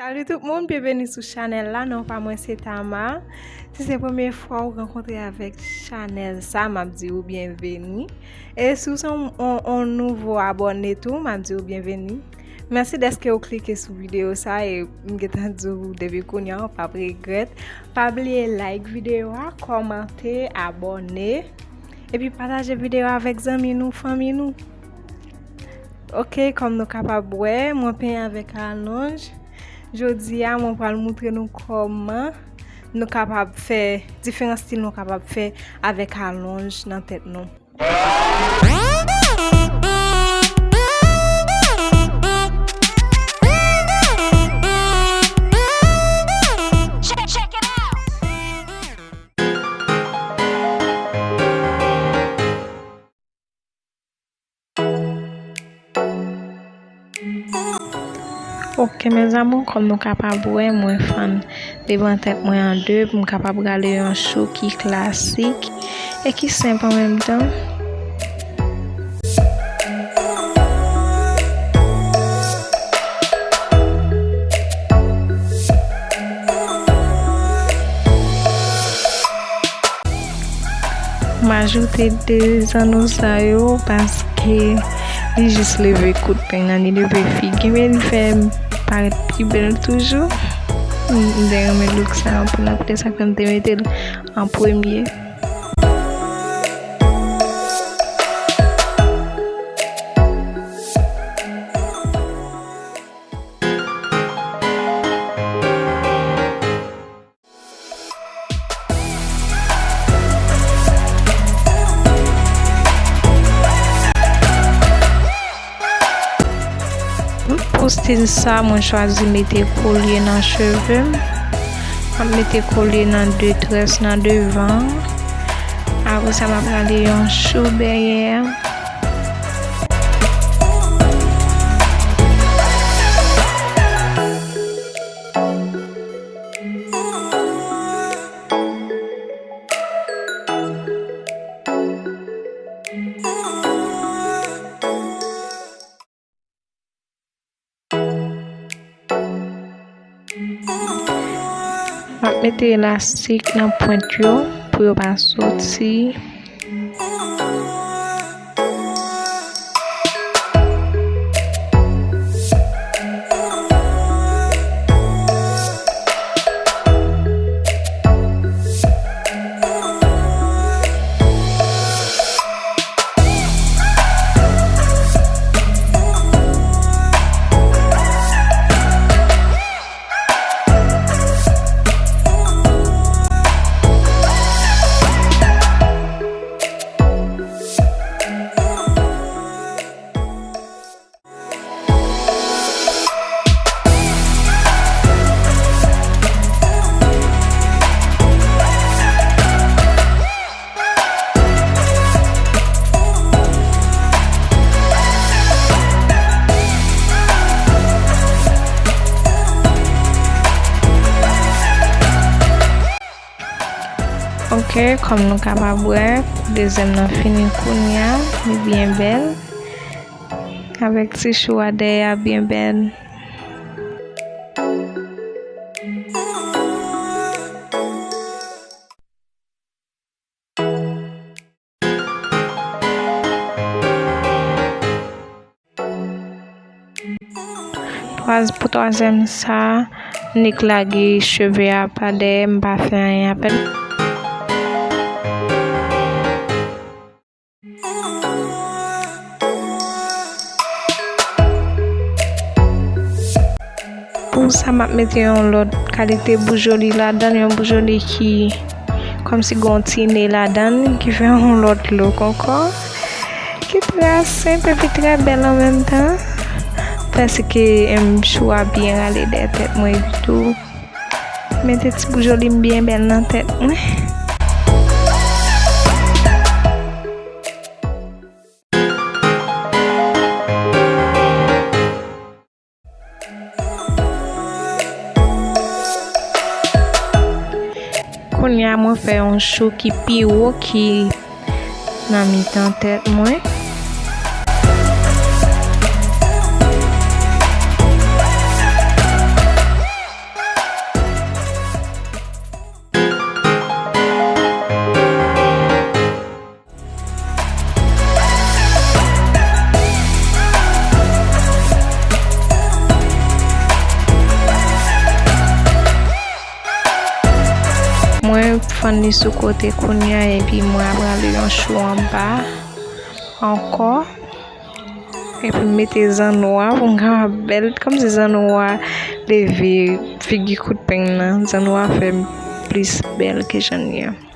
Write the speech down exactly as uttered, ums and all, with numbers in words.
Salut tout moun, byenveni sou chanèl la. Non pa mwen se Tama. Si se premye fwa ou rankontre avèk chanèl sa, m ap di ou byenveni. E si w se yon, yon, yon nouvo abòne tou, m ap di ou byenveni. Mèsi dèske ou klike sou videyo sa e m gentan di w depi kounye a, w p ap regrèt. Pa bliye like videyo a, kòmante, abòne. Epi pataje videyo a avèk zanmi nou, fanmi nou. Ok, kòm nou kapab wè, mwen penyen avèk alonj. Jodi a, mwen pral moutre nou kòman nou kapab fè, diferan stil nou kapab fè avèk alonj nan tèt nou. Ok, mes amours, kòm nou kapab wè, mwen fann devan tèt mwen an de pou m kapab rale yon chou ki klasik e ki senp an menm tan. M ajoute de zanno sa yo paske li jis leve kout peng nan, li leve figi m e li fè m parèt pi bèl toujou. M, m te renmen look sa anpil, anpil, e sa k fè m te mete l an premye. Pou stil sa, mwen chwazi mete kolye nan cheve m. M ap mete kolye nan de très nan devan. Apre sa, m ap rale yon chou dèyè. M ap mete elastik nan pwent yo pou yo pa soti. Ok, kòm nou kapab wè, dezyèm nan fini kounye a, li byen bèl. Avèk ti chou a dèyè a byen bèl. Twaz-, pou twazyèm sa, nik lage cheve a pa dèyè, m pa fè anyen apèn. Pou sa, m ap mete yon lòt kalite boujoli ladan l, yon boujoli ki kòmsi gen yon ti ne ladan l, ki fè yon lòt look ankò, ki trè senp epi trè bèl an menm tan. Paske, em, chou a byen rale dèyè tèt mwen epi tou. Mete ti boujoli m byen bèl nan tèt mwen. Kounye a, mwen fè yon chou ki pi wo ki nan mitan tèt mwen. Fann li sou kote kounye a, epi mwen ap rale yon chou anba ankò. Epi m mete zanno a pou m kapab bèl, kòmsi zanno a leve figi kout peng nan, zanno a fè m plis bèl ke jan li ye a.